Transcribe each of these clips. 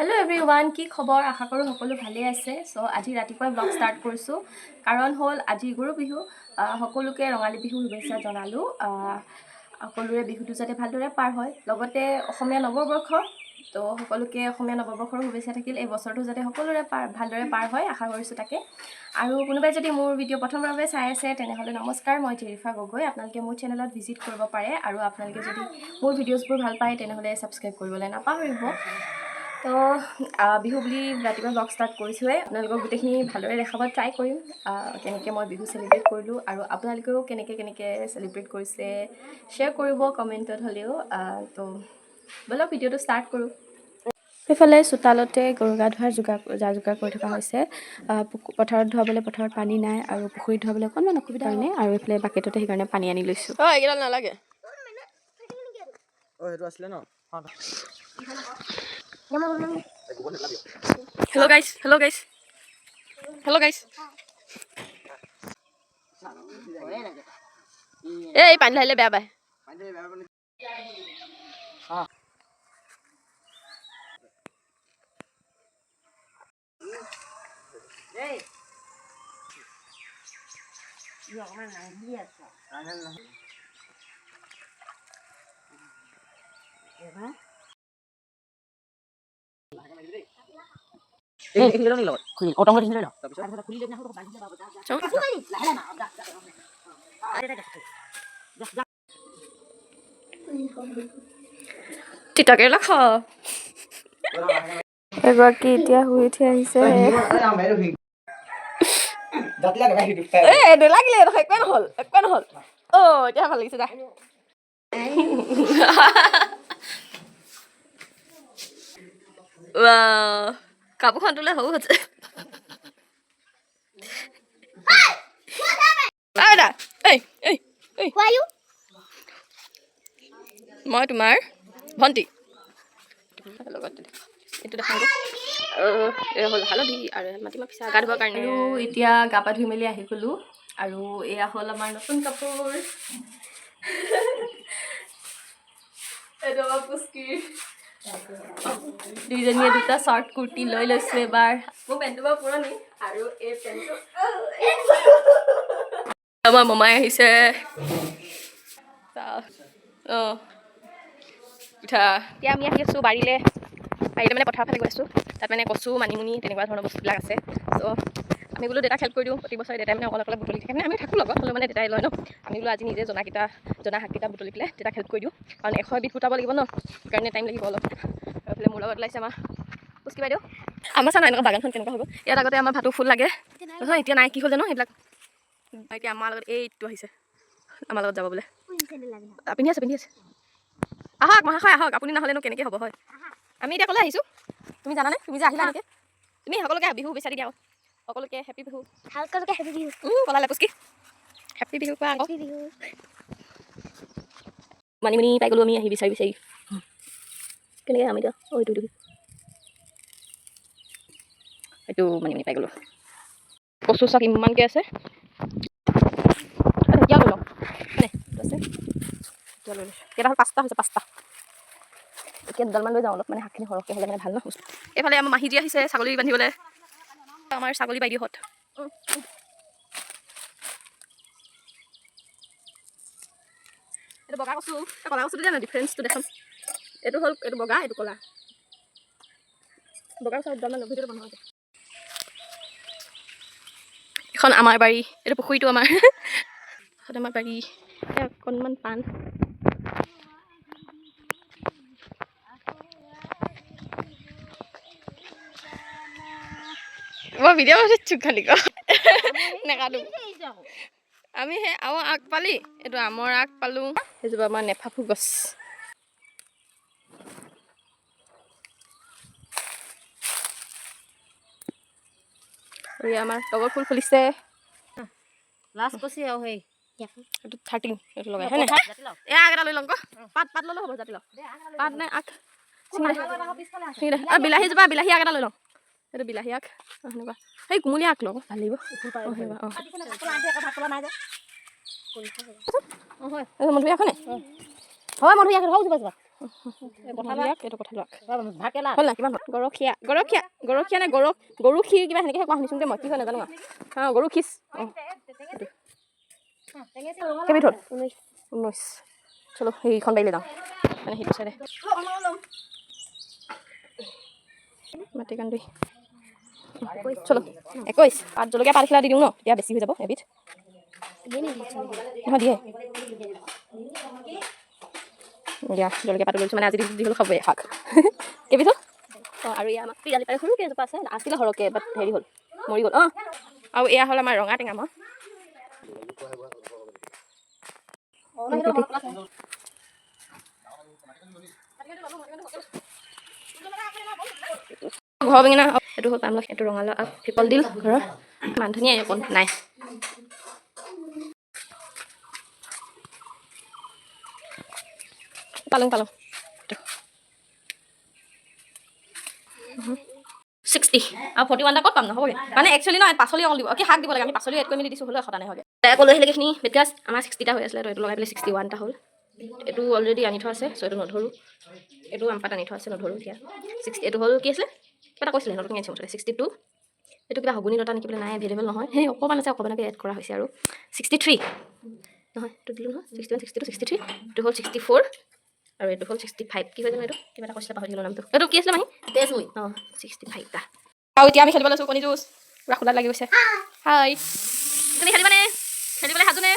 Hello' everyone, কি খবৰ? আশা কৰোঁ সকলো ভালেই আছে। চ' আজি ৰাতিপুৱাই ব্লগ ষ্টাৰ্ট কৰিছোঁ, কাৰণ হ'ল আজি গৰু বিহু। সকলোকে ৰঙালী বিহুৰ শুভেচ্ছা জনালোঁ। সকলোৰে বিহুটো যাতে ভালদৰে পাৰ হয়, লগতে অসমীয়া নৱবৰ্ষ, তো সকলোকে অসমীয়া নৱবৰ্ষৰ শুভেচ্ছা থাকিল। এই বছৰটো যাতে সকলোৰে ভালদৰে পাৰ হয়, আশা কৰিছোঁ তাকে। আৰু কোনোবাই যদি মোৰ ভিডিঅ' প্ৰথমৰ বাবে চাই আছে, তেনেহ'লে নমস্কাৰ, মই জেৰিফা গগৈ। আপোনালোকে মোৰ চেনেলত ভিজিট কৰিব পাৰে আৰু আপোনালোকে যদি মোৰ ভিডিঅ'জবোৰ ভাল পায়, তেনেহ'লে ছাবস্ক্ৰাইব কৰিবলৈ নাপাহৰিব। তো বিহু বুলি ৰাতিপুৱা ব্লগ ষ্টাৰ্ট কৰিছোঁৱে। আপোনালোকক গোটেইখিনি ভালদৰে দেখাব ট্ৰাই কৰিম, কেনেকৈ মই বিহু চেলিব্ৰেট কৰিলোঁ আৰু আপোনালোকেও কেনেকৈ কেনেকৈ চেলিব্ৰেট কৰিছে শ্বেয়াৰ কৰিব কমেণ্টত হ'লেও। তো ব'লক, ভিডিঅ'টো ষ্টাৰ্ট কৰোঁ। সেইফালে চোতালতে গৰু গা ধোৱাৰ যা যোগাৰ কৰি থকা হৈছে। পথাৰত ধুৱাবলৈ পথাৰত পানী নাই আৰু পুখুৰীত ধুৱাবলৈ অকণমান অসুবিধা কাৰণে আৰু এইফালে বাকেটতে সেইকাৰণে পানী আনি লৈছোঁ। অ, এইকেইডাল নালাগে। অ, সেইটো আছিলে ন। Hello guys, hello guys, hello guys. এই পানী ঢালিলে বেয়া পায়। তিতা কেৰেলা খা। এগৰাকী এতিয়া শুই উঠি আহিছে। এই নালাগিলে এইডোখৰ, একোৱে নহ'ল, একোৱে নহ'ল। অ, এতিয়া ভাল লাগিছে, যা। ৱাও, কাপোৰখন তোলে সৰু হৈছে। দাদা, এই এই এই, মই তোমাৰ ভণ্টি লগত। এইটো দেখাওঁ, এয়া হ'ল হালধি আৰু এয়া মাটিমাহ পিছা গা ধুবৰ কাৰণে। আৰু এতিয়া গা পা ধুই মেলি আহি গ'লোঁ আৰু এয়া হ'ল আমাৰ নতুন কাপোৰ। এইটো আমাৰ পুচকিৰ। দুইজনীয়ে দুটা শ্বৰ্ট কুৰ্তি লৈ লৈছোঁ এবাৰ। মোৰ পেণ্টটো বাৰু পুৰণি আৰু এই পেণ্টটো। আমাৰ মমাই আহিছে। অঁ, পিঠা। এতিয়া আমি আহি আছোঁ বাৰীলৈ। বাৰীলৈ মানে পথাৰৰ ফালে গৈ আছোঁ। তাত মানে কচু, মানিমুনি, তেনেকুৱা ধৰণৰ বস্তুবিলাক আছে। চ' আমি বোলো দেউতাক হেল্প কৰি দিওঁ। প্ৰতি বছৰে দেউতাই মানে অকলে অকলে বুটলি থাকে। মানে আমি থাকোঁ লগত, হ'লেও মানে দেউতাই লয় ন। আমি বোলো আজি নিজে জনাকেইটা, জনা শাককেইটা বুটলি পেলাই দেউতাক হেল্প কৰি দিওঁ, কাৰণ 101বিধ গোটাব লাগিব ন, সেইকাৰণে টাইম লাগিব অলপ। আৰু এইফালে মোৰ লগত ওলাইছে আমাৰ পুচকি বাইদেউ। আমাৰ চা না, এনেকুৱা বাগানখন কেনেকুৱা হ'ব। ইয়াত আগতে আমাৰ ভাটৌ ফুল লাগে নহয়, এতিয়া নাই। কি হ'ল জানো সেইবিলাক। এতিয়া আমাৰ লগত এইটো আহিছে, আমাৰ লগত যাব বোলে। পিন্ধি আছে, পিন্ধি আছে। আহক মহাশয়, আহক। আপুনি নহ'লেনো কেনেকৈ হ'ব হয়? আমি এতিয়া ক'লৈ আহিছোঁ তুমি জানানে? তুমি যে আহিলা এনেকৈ, তুমি সকলোকে বিহু বিচাৰি দিয়া আকৌ। সকলোকে হেপী বিহু। সকলোকে হেপী বিহু। ক'লা পুচকি, হেপী বিহু কোৱা আকৌ। হেপী বিহু। মানিমুনি পাই গ'লোঁ আমি আহি বিচাৰি বিচাৰি। কেনেকৈ আমি এতিয়া? অঁ, এইটো এইটো এইটো মানিমুনি পাই গ'লোঁ। কচু চাক ইমানকৈ আছে। ঢেকীয়া লৈ লওঁ নে? এইটো আছে, ঢেকীয়া লৈ লৈছোঁ। কেইটা হ'ল? পাঁচটা হৈছে, পাঁচটা। এতিয়া দুডালমান লৈ যাওঁ অলপ, মানে শাকখিনি সৰহকৈ হ'লে মানে ভাল ন। এইফালে আমাৰ মাহীজি আহিছে ছাগলী বান্ধিবলৈ, আমাৰ ছাগলী বাইদেউহঁত। এইটো বগা কচু, এই ক'লা কচুটো দিয়া নাই। ডিফাৰেঞ্চটো দেখাম। এইটো হ'ল, এইটো বগা, এইটো ক'লা। বগা কচু দুডালমান ভিডিঅ'টো বনোৱা। এখন আমাৰ বাৰী, এইটো পুখুৰীটো আমাৰ, এখন আমাৰ বাৰী। এয়া অকণমান পাণ। মই ভিডিঅ' চুক খালি ক নেকাটো। আমি সেই আৰু আগ পালি, এইটো আমৰ আগ পালোঁ। সেইজোপা আমাৰ নেফাফু গছ। আৰু এয়া আমাৰ তগৰ ফুল ফুলিছে। লাষ্ট কচি আৰু সেই এইটো 13, এইটো লগাই হয় নাই? এই আগ এটা লৈ লওঁ ক। পাত পাত ল'লেও হ'ব, জাতি লওঁ। পাত নাই, আগ ছিঙি দে, ছিঙি দে। আৰু বিলাহীজোপা, বিলাহী আগ এটা লৈ লওঁ। এইটো বিলাহী আগ। অঁ, সেনেকুৱা সেই কুমলীয়া আগ লওঁ, ভাল লাগিব। অঁ, সেনেকুৱা। অঁ, এই মধুৰি আগ হয়নে? হয়, মধুৰি আগ। হৌ, যোৱা যোৱা। কঁঠাল আগ, এইটো কঁঠাল আগ। হ'ল না? কিমান হ'ল? গৰখীয়া, গৰখীয়া, গৰখীয়া নে গৰখ, গৰু খীৰ কিবা সেনেকৈহে কোৱা শুনিছোঁ দেই মই। কি হয় নাজানো আৰু। অঁ, গৰু খিচ। অঁ, কেইবিধ হ'ল? 19। চলো, সেইখন বাৰীলৈ যাওঁ, মানে সেইটো চাইডে মাটি কান্দুই। চলো, 21। পাত, জলকীয়া পাত এখিলা দি দিওঁ ন, তেতিয়া বেছি হৈ যাব এবিধ। নহয়, দিয়ে দিয়া। জলকীয়া পাতো লৈছোঁ, মানে আজি দীঘল খাবই শাক। কেইবিধ হ'ল? অঁ, আৰু এয়া আমাৰ পিৰালি পাৰে সৰুকৈ এজোপা আছে, আছিলে সৰহকৈ, বাট হেৰি হ'ল, মৰি গ'ল। অঁ, আৰু এয়া হ'ল আমাৰ ৰঙা টেঙা। মই ঘৰৰ বেঙেনা। এইটো হ'ল পামলখি, এইটো ৰঙালাও আগ, কলডিল ঘৰৰ, মান ধনিয়া অকণ নাই। পালং, পালং 60 আৰু 41টা ক'ত পাম? নহ'বগৈ। মানে একচুৱেলি নহয়, পাচলি অকল দিব কি শাক দিব লাগে। আমি পাচলি এড কৰি মেলি দিছোঁ, হ'লেও 100টা নাই হ'বগৈ। আকৌ লৈ আহিলে এইখিনি বেটগাজ। আমাৰ 60টা হৈ আছিলে, তো এইটো লগাই পেলাই 61টা হ'ল। এইটো অলৰেডি আনি থোৱা আছে, চ' এইটো নধৰোঁ। এইটো আমপাত আনি থোৱা আছে, নধৰোঁ এতিয়া। 60, এইটো হ'ল কি আছিলে, কিবা এটা কৈছিলে, নতুনকৈ আনিছে মুঠতে। 62, এইটো কিবা শগুনি লতা নেকি বোলে, নাই, এভেইলেবল নহয়, সেই অকণমান আছে, অকণমানকৈ এড কৰা হৈছে। আৰু 63 নহয়, এইটো দিলোঁ নহয়, 61, 62, 63, এইটো হ'ল 64 আৰু এইটো হ'ল 65। কি হয় জানো, এইটো কিবা এটা কৈছিলে, পাহৰি থাকিলোঁ নামটো। এইটো কি আছিলে মাহী? তেজমুই। অঁ, 65টা। আৰু এতিয়া আমি খেলিব লৈছোঁ কণী যুঁজ। পূৰা খোলাত লাগি গৈছে। হাই, তুমি খেলিবানে? খেলিবলৈ সাজুনে?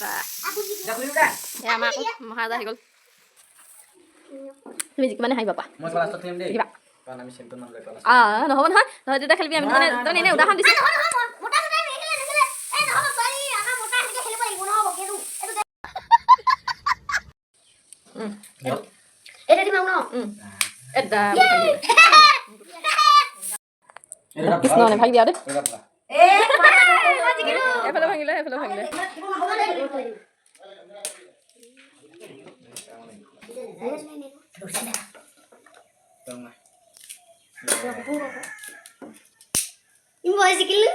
বাহ। এয়া আমাৰ আকৌ মহাৰাজা আহি গ'ল। তুমি জিকিবানে হাৰিবা কোৱা? মই লাষ্টত খেলিম দেই। জিকিবা। কাৰণ আমি চেম্পিয়ন মানুহ। নহ'ব নহয়, তই দুটা খেলিবি, আমি মানে তই এনেই উদাহৰণ দিছোঁ। মোটা মোটা নেখেলে, নেখেলে। এই নহ'ব ছোৱালী, আমাৰ মোটা সেনেকে খেলিব লাগিব, নহ'ব। কিন্তু এইটো দিম ন। এটা কৃষ্ণ নে ভাগি দিয়া দেই। এফালে ভাঙিলে, এফালে ভাঙিলে। মই জিকিলো।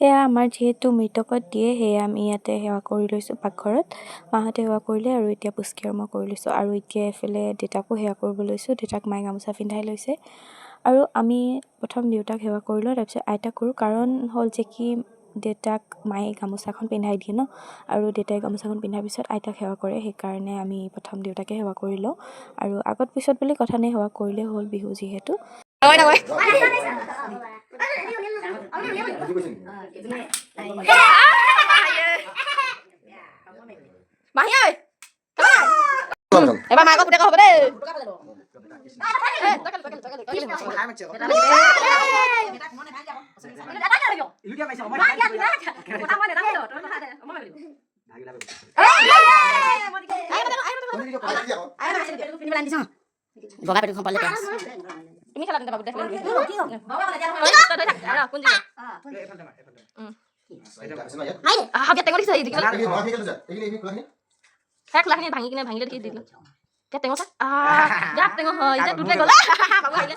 এয়া আমাৰ যিহেতু মৃতকত দিয়ে, সেয়া আমি ইয়াতে সেৱা কৰি লৈছোঁ পাকঘৰত। মাহঁতে সেৱা কৰিলে আৰু এতিয়া পুচকি আৰু মই কৰি লৈছোঁ। আৰু এতিয়া এইফালে দেউতাকো সেৱা কৰিব লৈছোঁ। দেউতাক মায়ে গামোচা পিন্ধাই লৈছে আৰু আমি প্ৰথম দেউতাক সেৱা কৰি লওঁ, তাৰপিছত আইতাক কৰোঁ। কাৰণ হ'ল যে কি দেউতাক মায়ে গামোচাখন পিন্ধাই দিয়ে ন, আৰু দেউতাই গামোচাখন পিন্ধাৰ পিছত আইতাক সেৱা কৰে। সেইকাৰণে আমি প্ৰথম দেউতাকে সেৱা কৰি লওঁ। আৰু আগত পিছত বুলি কথা নাই, সেৱা কৰিলেই হ'ল, বিহু যিহেতু। নহয় নহয়, মাহী ঐ, এবাৰ মাকৰ পুতেকৰ হ'ব দেই। বগা পেটুখন পালে। তুমি খেলা তেন্তে, বাবু খেলা। কোন টেঙৰ দিছে? সেয়া খোলাখিনি ভাঙি কিনে, ভাঙিলে দেখি দি দিলোঁ। এতিয়া টেঙৰ চা, বিৰাট টেঙৰ হয়। এতিয়া তোলৈ গ'লে বাবু আহিলে,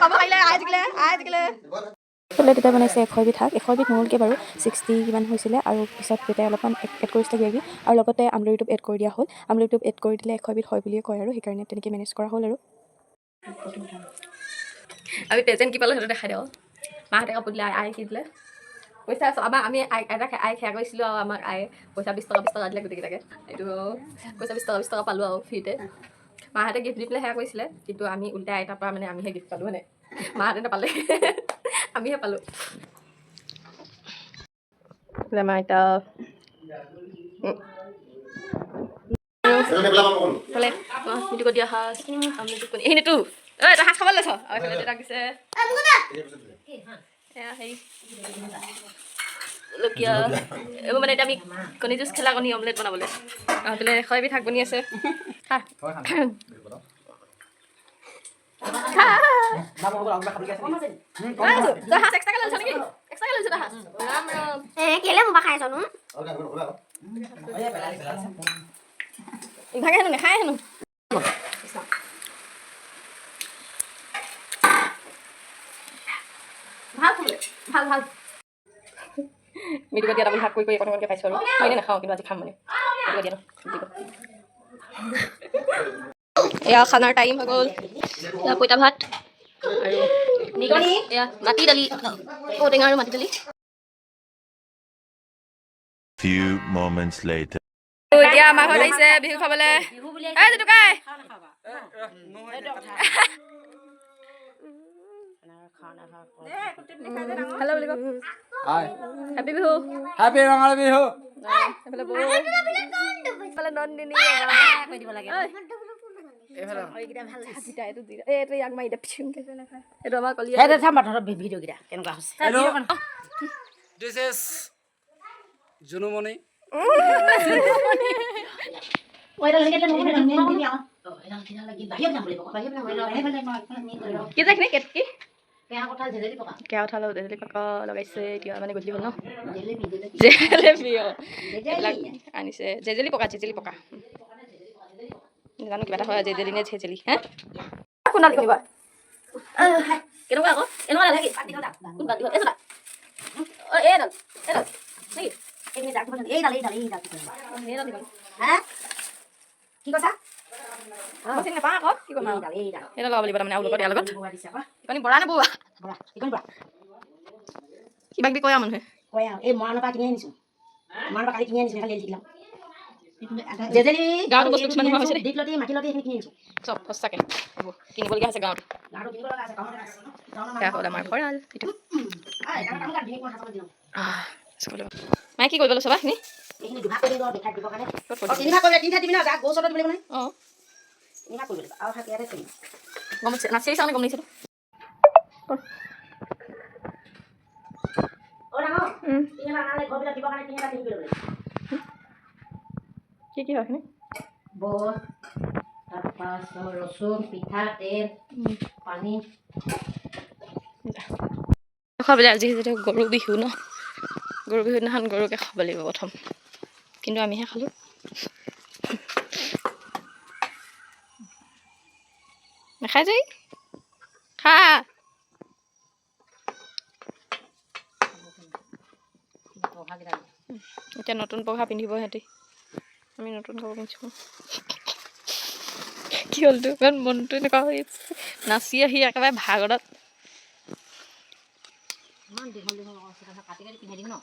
বাবু আহিলে, আই জিকিলে, আই জিকিলে। এইফালে দেউতাই বনাইছে 101বিধ শাক। 101বিধ নহ'লগৈ বাৰু, 60 কিমান হৈছিলে। আৰু পিছত দেউতাই অলপমান এড কৰিছিলে কিবা কিবি, আৰু লগতে আমলৰি টোপ এড কৰি দিয়া হ'ল। আমলৰি টোপ এড কৰি দিলে 101বিধ হয় বুলিয়ে কয় আৰু সেইকাৰণে তেনেকৈ মেনেজ কৰা হ'ল। আৰু আমি প্ৰেজেণ্ট কি পালোঁ সেইটো দেখাই দিওঁ। মাহঁতে কাপোৰ দিলে, আই কি দিলে? পইচা। আমাৰ আমি আই আইতাক আইক সেৱা কৰিছিলোঁ আৰু আমাক আয়ে পইচা 20 টকা 20 টকা দিলে গোটেইকেইটাকে। এইটো পইচা 20 টকা 20 টকা পালোঁ আৰু ফ্ৰীতে। মাহঁতে গিফ্ট দি পেলাই সেৱা কৰিছিলে, কিন্তু আমি উল্টাই আইতাৰ পৰা মানে আমিহে গিফ্ট পালোঁ। মানে মাহঁতে নাপালে, আমিহে পালোঁ। আমাৰ আইতা এইফালে মিটুকত দিয়া সাজ, এইখিনিতো। ঐ, তই সাজ খাব লৈছ? আৰু এইফালে দেউতাক দিছে এয়া হেৰি জলকীয়া এইবোৰ। মানে এতিয়া আমি কণী যুঁজ খেলা, কণী অমলেট বনাবলৈ। আৰু এইফালে 101বিধ শাক বনি আছে। খা খা। তই সাজ এক্সট্ৰাকৈ লৈছ নেকি? এক্সট্ৰাকৈ লৈছ তই সাজ? ৰাম ৰাম। কেলে মোবা খাই আছ নো? ইভাগে হেনো নাখায় হেনো। ভাল খাবলৈ, ভাল ভাল। মিটুকত দিয়া, এটা ভাগ কৰি কৰি অকণ অকণকৈ খাইছোঁ। আৰু মই এনেই নাখাওঁ, কিন্তু আজি খাম মানে। দিব দিয়া ন, দিব। এয়া খানাৰ টাইম হৈ গ'ল। এয়া পইতা ভাত আৰু এয়া মাটি দালি, ঔটেঙা আৰু মাটি দালি। Few moments later. এতিয়া আমাৰ ঘৰত আহিছে বিহু খাবলৈ। এই জেতুকাই। হেল্ল' বুলি কওক। হাই। হেপী বিহু। হেপী ৰঙালী বিহু। এইফালে বৌ, এইফালে নন্দিনী। এইটো এইটো ইয়াক মাৰি দে পিছুংকে। এইটো আমাৰ কলীয়া। ভিডিঅ'কেইটা কেনেকুৱা হৈছে? Hello, this is Junumoni. কি যে এইখিনি কেটকি কেয়া কঁঠাল, জেলেপি পকা লগাইছে। এতিয়া মানে গধূলি হ'ল ন। জেলেপি, অঁ, এইবিলাক আনিছে। জেজেলি পকা, জেজেলি পকা জানো কিবা এটা হয়, জেজেলি নে জেজেলি। হে কোনডাল কিনিবা? কেনেকুৱা আকৌ? এনেকুৱা নালাগে। কোনডাল দীঘল? এই অঁ, এইডাল, এইডাল নেকি? এইডাল, এইডাল, এইডাল। অঁ, সেইডাল দীঘল। কি কৈছা? মই চিনি নাপাওঁ আকৌ, কি কৰিম আৰু। এইডাল, এইডাল। সেইডাল লগাব লাগিব তাৰমানে আৰু লগত, ইয়াৰ লগত। এইকণি বৰা নে বৌৱা? কিবা কিবি কয় আৰু মানুহে। কয় আৰু এই মৰাণৰ পৰা কিনি আনিছো, মৰাণৰ পৰা কালি কিনি আনিছো। কালি দিলাম জেজেলি। গাঁৱতো বস্তু কিছুমান নোহোৱা হৈছে দেই। দীঘলতি, মাখিলতি, এইখিনি কিনি আনিছো। চব সঁচাকৈ এইবোৰ কিনিবলগীয়া হৈছে গাঁৱত। গাঁৱতো কিনিব লগা আছে, গাঁৱতে আছে। সেয়া হ'ল আমাৰ ভঁৰাল এইটো। মায়ে কি কৰিব লৈছ বা এইখিনি? এইখিনি দুভাগ কৰি দিওঁ, দেখাই দিবৰ কাৰণে। ক'ত অঁ, তিনিভাগ কৰিলে, তিনি ঠাইত দিবি ন, যাক গৰু চৰত দিব লাগিব নহয়। অঁ। তিনিভাগ কৰিব লাগিব আৰু এভাগ ইয়াতে থৈ দিম। গম পাইছে, নাচি চাওঁ, গম লাগিছে। অ' ডাঙৰ তিনিভাগ আনালে ঘৰ ভিতৰত দিবৰ কাৰণে তিনিটা তিনি কৰিব লাগিব। কি কি হয় এইখিনি? বৰ, তাৰপাছত ৰচুন, পিঠা, তেল, পানী। খাবলৈ আজি যিহেতু গৰু বিহু ন, গৰু বিহুৰ দিনাখন গৰুকে খাব লাগিব প্ৰথম, কিন্তু আমিহে খালোঁ। নাখাই যে ই? খা। এতিয়া নতুন পঘা পিন্ধিব সিহঁতি। আমি নতুন কাপোৰ পিন্ধিছোঁ। কি হ'ল তোৰ? ইমান মনটো এনেকুৱা হৈ আছে, নাচি আহি একেবাৰে ভাগৰত। ইমান দীঘল দীঘল কাটি কাটি পিন্ধাই দিম ন।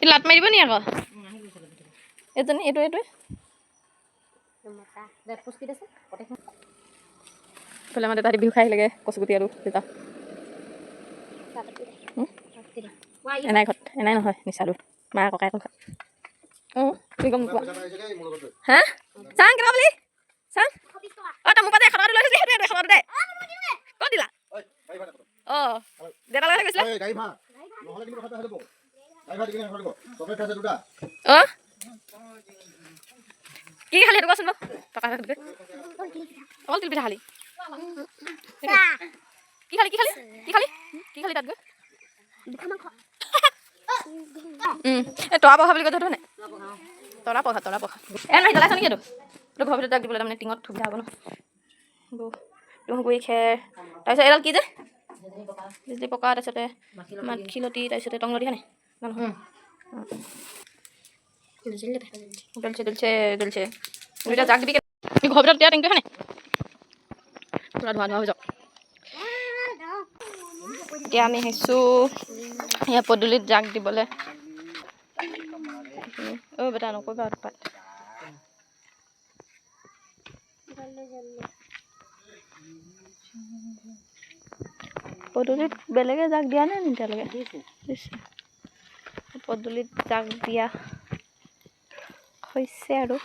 ই লাট মাৰি দিব নি আকৌ এজনী? এইটো, এইটোৱে। পুষ্পিত আছে। এইফালে আমাৰ দেউতাহঁতি বিহু খাই আহিলেগৈ, কচুগুটি আৰু দেউতা এনাই ঘৰত, এনাই নহয়, নিচালো মা ককায়েকৰ ঘৰত। অঁ, তুমি গম নোপোৱা। হা, চাং কেনেকুৱা বুলি চাং। অঁ, তই মোৰ পৰা যে 100 টকাটো লৈ আহিছিলি, সেইটোৱে 100 টকাটো দে। ক'ত দিলা? অঁ, দেউতাৰ লগতে গৈছিলা। অঁ, কি খালি সেইটো কোৱাচোন বাৰু। টকা এটা দিবি। অকল তিল পিঠা খালি? কি খালি, কি খালি, কি খালি, কি খালি তাত গৈ? এই তৰা পঘা বুলি কৈছে সেইটো নাই, তৰা পঘা, তৰা পঘা। এ নহয়, জ্বলাইছ নেকি এইটো? এইটো ঘৰৰ ভিতৰত জাক দিবলৈ তাৰমানে টিঙত সুবিধা হ'ব ন। তুঁহগুৰি, খেৰ, তাৰপিছত এইডাল কি যে বিজুলী পকা, তাৰপিছতে মাখিলতি, তাৰপিছতে টংলতি, হয়নে নহয়? জ্বলছে, জ্বলছে, জ্বলছে। দুইটা জাক দিবি ঘৰৰ ভিতৰত দিয়া টিংটো, হয়নে? পূৰা ধোঁৱা ধোঁৱা হৈ যাওক। এতিয়া আমি আহিছোঁ ইয়াৰ পদূলিত জাক দিবলৈ। অ' বেটা, নকৰিবা উৎপাত। পদূলিত বেলেগে জাক দিয়া নাই নি এতিয়ালৈকে? দিছে। পদূলিত জাক দিয়া হৈছে আৰু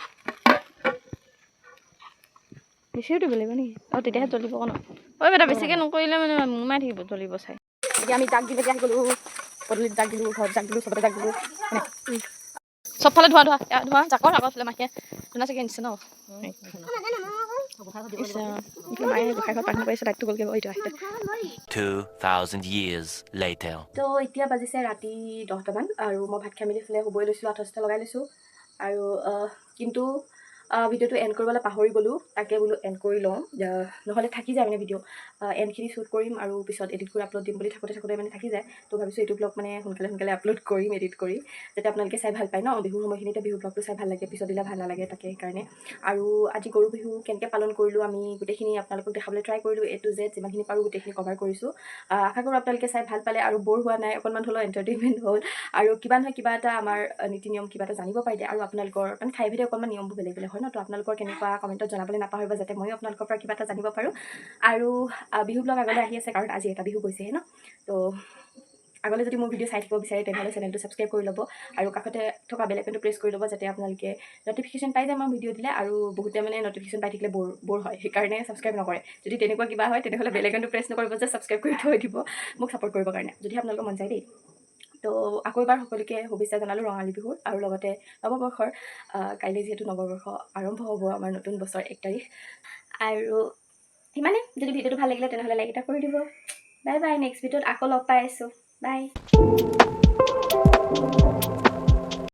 বেছিও দিব লাগিব নেকি? অঁ, তেতিয়াহে জ্বলিব ন। ঐ বেটা, বেছিকৈ নকৰিলে মানে মোমাই থাকিব, জ্বলিব চাই। এতিয়া আমি জাক দিবলৈ আহি গ'লোঁ। পদূলিত জাক দিলোঁ, ঘৰত জাক দিলোঁ, চবতে জাক দিলোঁ। চবফালে ধোঁৱা ধোঁৱা, এয়া ধোঁৱা জাকৰ। আকৌ এইফালে মাহীয়ে ধূনা চাকি আনিছে ন। ইছ ৰাম। এইফালে মায়ে গোসাঁই ঘৰত প্ৰাৰ্থনা কৰিছে। লাইটটো গ'লগৈ বাৰু, এইটো আহিলে। 2,000 years later. তো এতিয়া বাজিছে ৰাতি 10টামান আৰু মই ভাত খাই মেলি ফালে শুবই লৈছিলোঁ, আঠুৱা চাঠুৱা লগাই লৈছোঁ আৰু কিন্তু ভিডিঅ'টো এণ্ড কৰিবলৈ পাহৰি গ'লোঁ, তাকে বোলো এণ্ড কৰি লওঁ, নহ'লে থাকি যায়। মানে ভিডিঅ' এণ্ডখিনি শ্বুট কৰিম আৰু পিছত এডিট কৰি আপলোড দিম বুলি থাকোঁতে থাকোঁতে মানে থাকি যায়। তো ভাবিছোঁ এইটো ব্লগ মানে সোনকালে সোনকালে আপলোড কৰিম এডিট কৰি, যাতে আপোনালোকে চাই ভাল পায় ন। বিহুৰ সময়খিনিতে বিহু ব্লগটো চাই ভাল লাগে, পিছত দিলে ভাল নালাগে, তাকে সেইকাৰণে। আৰু আজি গৰু বিহু কেনেকৈ পালন কৰিলোঁ আমি, গোটেইখিনি আপোনালোকক দেখাবলৈ ট্ৰাই কৰিলোঁ। এ টু জেড যিমানখিনি পাৰোঁ গোটেইখিনি কভাৰ কৰিছোঁ। আশা কৰোঁ আপোনালোকে চাই ভাল পালে আৰু ব'ৰ হোৱা নাই, অকণমান হ'লেও এণ্টাৰটেইনমেণ্ট হ'ল আৰু কিবা নহয় কিবা এটা আমাৰ নীতি নিয়ম কিবা এটা জানিব পাৰিলে। আৰু আপোনালোকৰ মানে ঠাইভেদে অকণমান নিয়মবোৰ বেলেগ বেলেগ হয় ন, তো আপোনালোকৰ কেনেকুৱা কমেণ্টত জনাবলৈ নাপাহৰিব, যাতে ময়ো আপোনালোকৰ পৰা কিবা এটা জানিব পাৰোঁ। আৰু বিহু ব্লগ আগলৈ আহি আছে, কাৰণ আজি এটা বিহু গৈছেহে ন। তো আগলৈ যদি মোৰ ভিডিঅ' চাই থাকিব বিচাৰে, তেনেহ'লে চেনেলটো ছাবস্ক্ৰাইব কৰি ল'ব আৰু কাষতে থকা বেল আইকনটো প্ৰেছ কৰি ল'ব, যাতে আপোনালোকে নটিফিকেশ্যন পাই যায় মই ভিডিঅ' দিলে। আৰু বহুতে মানে নটিফিকেশ্যন পাই থাকিলে ব'ৰ ব'ৰ হয়, সেইকাৰণে ছাবস্ক্ৰাইব নকৰে। যদি তেনেকুৱা কিবা হয়, তেনেহ'লে বেল আইকনটো প্ৰেছ নকৰিব, যে ছাবস্ক্ৰাইব কৰি থৈ দিব মোক ছাপৰ্ট কৰিবৰ কাৰণে, যদি আপোনালোকৰ মন যায় দেই। তো আকৌ এবাৰ সকলোকে শুভেচ্ছা জনালোঁ ৰঙালী বিহুৰ আৰু লগতে নৱবৰ্ষৰ। কাইলৈ যিহেতু নৱবৰ্ষ আৰম্ভ হ'ব, আমাৰ নতুন বছৰ 1 তাৰিখ। আৰু সিমানে। যদি ভিডিঅ'টো ভাল লাগিলে, তেনেহ'লে লাইক এটা কৰি দিব। বাই বাই, নেক্সট ভিডিঅ'ত আকৌ লগ পাই আছোঁ। বাই।